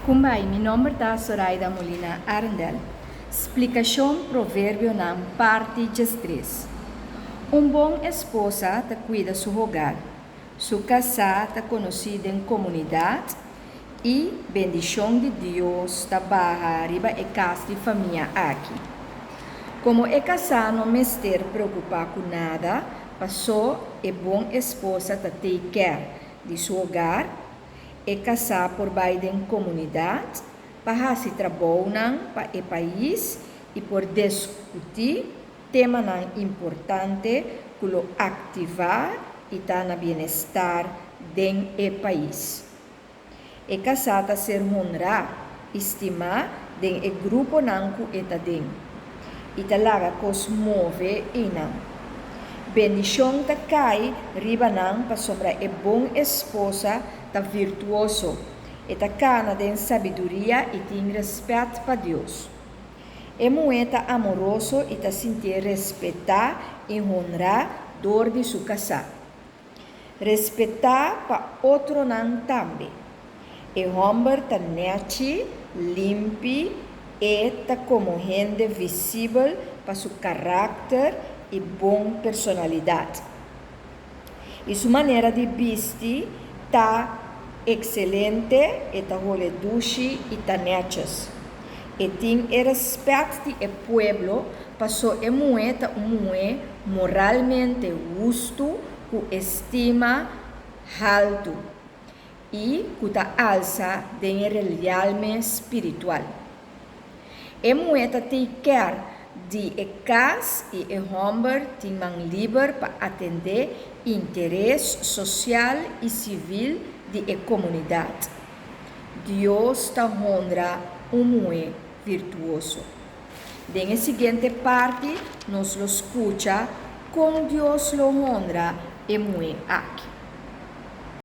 Kumbai, mi nòmber ta Soraida Molina Arendel. Splikashon Proverbionan parti 13. Un bon esposa ta kuida su hogar. Su kasá ta konosí den komunidat i bendishon di Dios ta baha riba e kas di famia aki. Komo e kasá no mester preokupá ku nada, pasó e bon esposa ta take care di su hogar, e kasá por bai den komunidat pa hasi trabounan pa e pais i por diskutí temanan importante ku lo aktivá i ta na bienestar den e pais. E kasá ta ser honrá i stimá den e gruponan ku e ta den, i ta laga kos move einan. Bendishon ta kai riba nan pasobra e bon esposa ta virtuoso, e ta kana den sabiduria i tin rèspèt pa Dios. E muhé ta amoroso i ta sintié respetá i honrá dor di su kasá. Respetá pa otronan tambe. E hòmber ta nèchi, limpi, e ta komo hende visibel pa su karakter i bon personalidat. I su manera di bisti ta ekselente, e ta hole dushi i ta nètjes. E tin e rèspèt di e pueblo pasó e muhé ta un muhé moralmente hustu ku estima haltu i ku ta alsa den e relialme spiritual. E muhé ta take care di e kas i e hòmber tin man liber pa atendé interes sosial i sivil di e komunidat. Dios ta honra un muhé virtuoso. Den e siguiente parti nos lo skucha kon Dios lo honra e muhé aki.